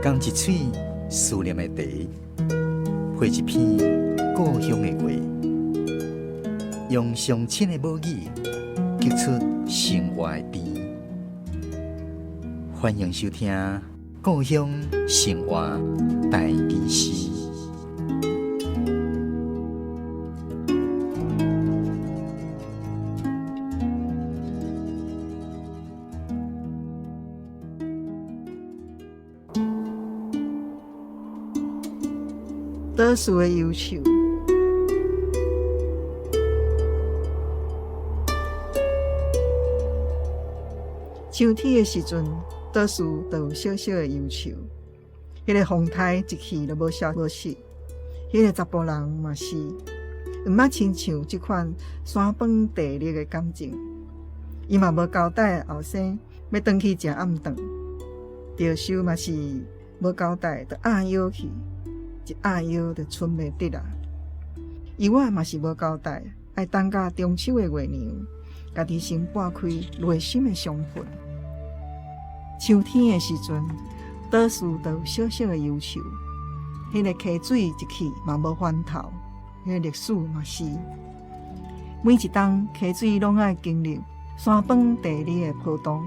仝一喙思念的茶，配一篇故乡的话，用上亲的母语，激出生活的甜。欢迎收听《故乡生活台语诗》。多数的忧愁，秋天的时阵，多数都有小小的忧愁。彼个风台一去就无消无息，彼个查埔人嘛是，毋捌亲像这款山崩地裂的感情。伊嘛无交代后生欲转去食暗顿，著收嘛是无交代，就压腰去。一压腰就賰袂得啊！伊我嘛是无交代，爱等到中秋的月娘，家己先拨开内心的伤痕。秋天的时阵，倒数都有小小的忧愁。彼个溪水一去嘛无翻头，彼个历史嘛是。每一冬溪水拢爱经历山崩地裂的波动，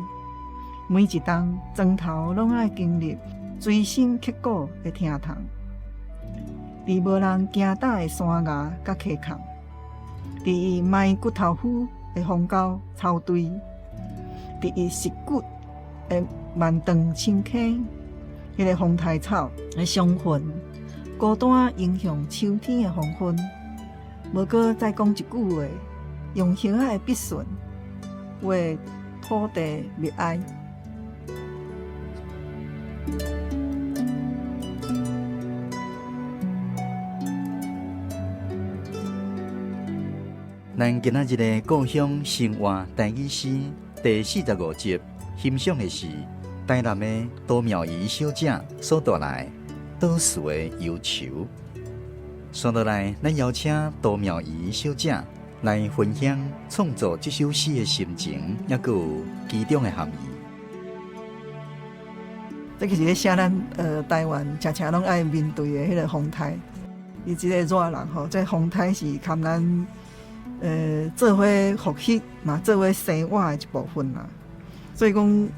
每一冬砖头拢爱经历锥心刻骨的疼痛。伫无人行踏的山崖佮溪坎，伫伊埋骨头夫的荒沟草堆，伫伊蚀骨的万丈深坑，彼个风苔草的伤痕，孤单迎向秋天的黄昏。无阁再讲一句话，用叶仔的笔顺为土地默哀。咱今仔日的故乡生活台语诗第45集，欣赏的是台南的杜妙仪小姐所带来倒数的忧愁。接落来，咱邀请杜妙仪小姐来分享创作这首诗的心情，犹阁有其中的含义。这其实咧写咱台湾常常拢爱面对的彼个风台，伊这个热人吼，这风台是含咱做伙复习嘛，做伙生活的一部分啦。所以讲，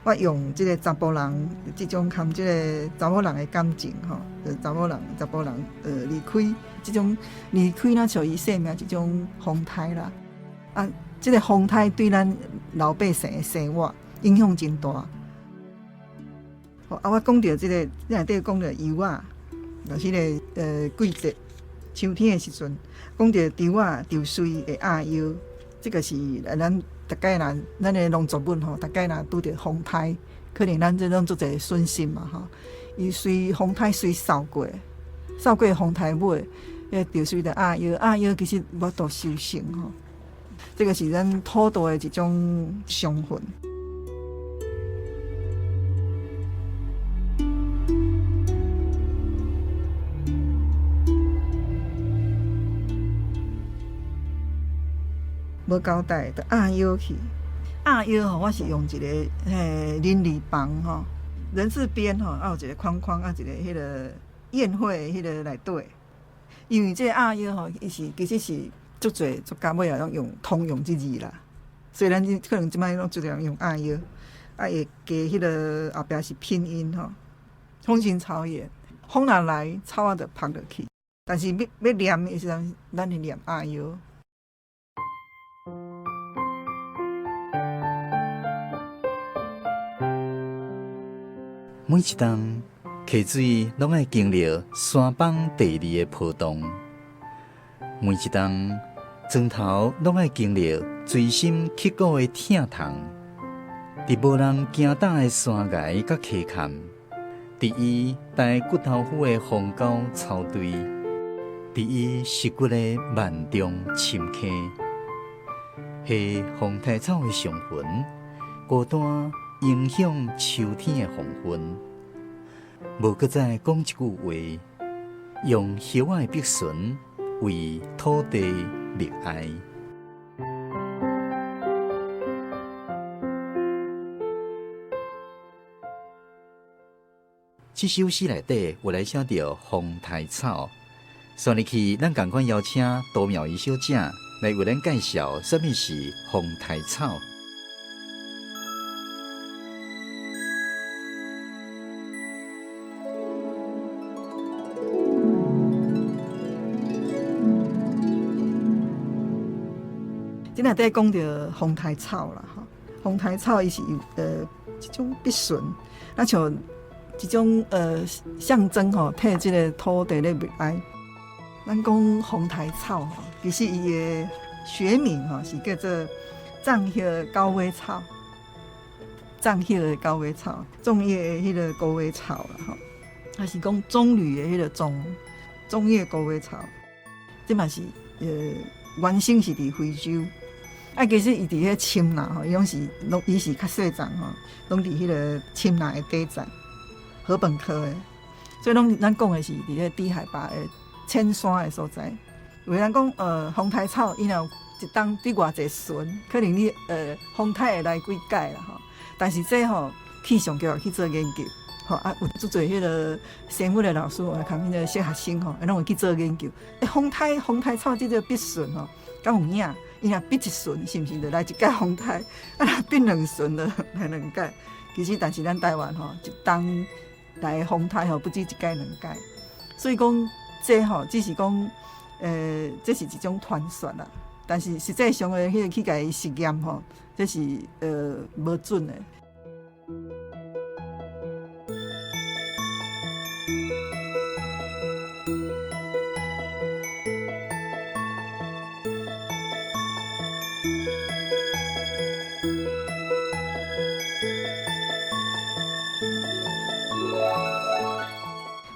我用这个查埔人这种含这个查某人的感情吼，查某人，查埔人，离开这种离开，咱属于生命这种风台啦。啊，这个风台对咱老百姓的生活影响真大。啊，我讲著这个，你内底讲著柚仔，就是彼个季节，秋天的时阵，讲著稻仔稻穗会压腰，这个是咱逐概若咱的农作物吼，逐概若拄著风台，可能咱这拢做一个损失嘛吼。伊随风台随扫过，扫过风台尾，彼稻穗就压腰，压腰其实无法度收成吼。这个是咱土地的一种伤痕。无交代，就压腰去。压腰吼，我是用一个人字旁吼，人字边吼，啊有一个框框，啊一个彼个宴会彼个内底。因为这个压腰吼，伊是其实是足济作家尾仔拢用通用这字啦，所以咱可能这摆拢足济人用压腰，啊会加彼个后壁是拼音吼。风行草也，风若来，草仔就曝落去。但是欲念的时阵，咱会念压腰。每一冬，溪水拢爱经历山崩地裂的波动；每一冬，砖头拢爱经历锥心刻骨的疼痛。伫无人行踏的山崖佮溪坎，伫伊带骨头夫的荒沟草堆，伫伊蚀骨的万丈深坑，彼风苔草的伤痕，孤单影响秋天的黄昏。无阁再讲一句话，用叶仔的笔唇为土地默哀。這首詩內底有來寫著風苔草。紲入去，咱仝款邀請杜妙儀小姐來為咱介紹啥物是風苔草。這內底講著風苔草啦，吼，風苔草伊是有一種筆順，啊像一種象徵吼，替這个土地咧默哀。咱講風苔草吼，其實伊的學名吼是叫做藏葉狗尾草，藏葉的狗尾草，粽葉的彼个狗尾草啦吼，還是講棕櫚的彼个棕葉狗尾草，這嘛是原生是佇非洲。啊，其實伊佇彼深藍吼，伊攏是攏伊是較細叢吼，攏佇彼个深藍的底層，禾本科的，所以攏咱講的是佇彼低海拔的淺山的所在。有人講，風苔草伊若有一冬滴偌濟巡，可能你風苔會來幾擺啦吼。但是這吼氣象局去做研究，吼啊有足濟彼个生物的老師，啊，含彼个小學生吼，攏會去做研究。欸，風苔草這个筆順吼，敢有影？伊若筆一巡，是毋是就來一擺風苔？啊，若筆兩巡就來兩擺。其實，但是咱台灣吼，一冬來的風苔吼，不止一擺兩擺。所以講，這吼只是講，這是一種傳說啦。但是實際上的彼个去共伊實驗吼，這是無準的。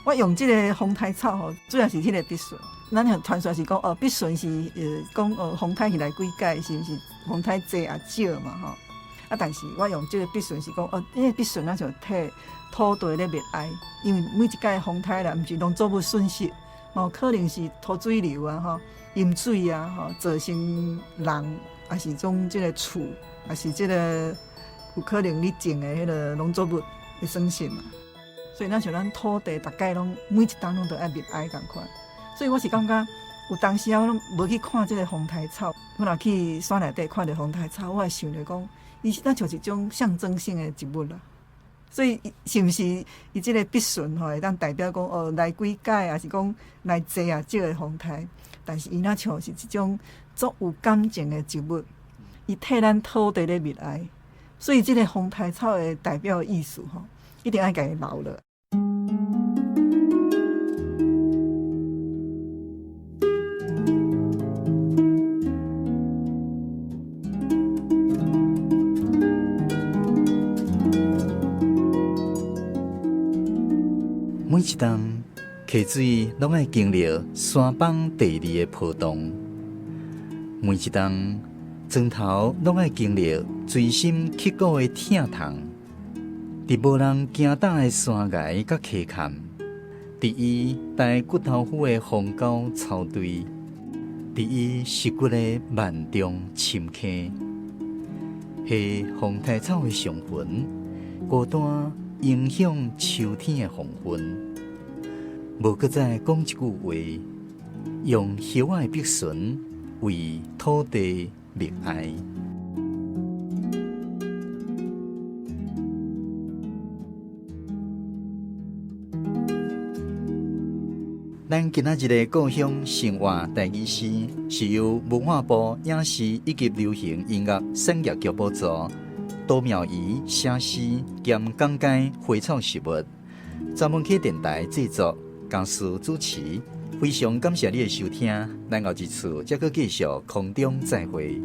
我用這个風苔草吼，主要是彼个筆順。咱傳說是講哦，筆順是講哦，風苔是來幾擺，是毋是風苔濟也少嘛吼？啊，但是我用這个筆順是講哦，這个筆順咱就替土地咧默哀，因為每一擺風苔啦，毋是農作物損失，嘛有可能是土水流啊吼，淹水啊吼，造成人，抑是種這个厝，抑是這个有可能你種的彼个農作物的損失嘛。所以咱像咱土地，逐擺攏每一冬攏都愛默哀仝款。所以我是感覺有當時啊，我攏無去看這个風苔草，我若去山內底看著風苔草，我會想著講，伊是親像一種象徵性的植物啦。所以是毋是伊這个筆順吼，會當代表講哦，來幾擺，抑是講來濟啊少的風苔？但是伊若像是一種足有感情的植物，伊替咱土地咧默哀。所以這个風苔草的代表的意思吼，一定愛共伊留落。每一冬溪水攏愛經歷山崩地裂的波動，每一冬磚頭攏愛經歷錐心刻骨的疼痛。佇無人行踏的山崖佮溪坎，佇伊帶骨頭斧的荒郊草堆，佇伊屍骨的萬丈深坑，彼風苔草的上墳，孤單影響秋天的黃昏。無閣再講一句話，用葉仔的筆順為土地默哀。咱今仔日的故鄉生活台語詩，是由文化部影視以及流行音樂產業局補助，杜妙儀寫詩兼講解花草植物，十分溪電台製作，江思主持。非常感謝你的收聽，咱後一次再閣繼續空中再會。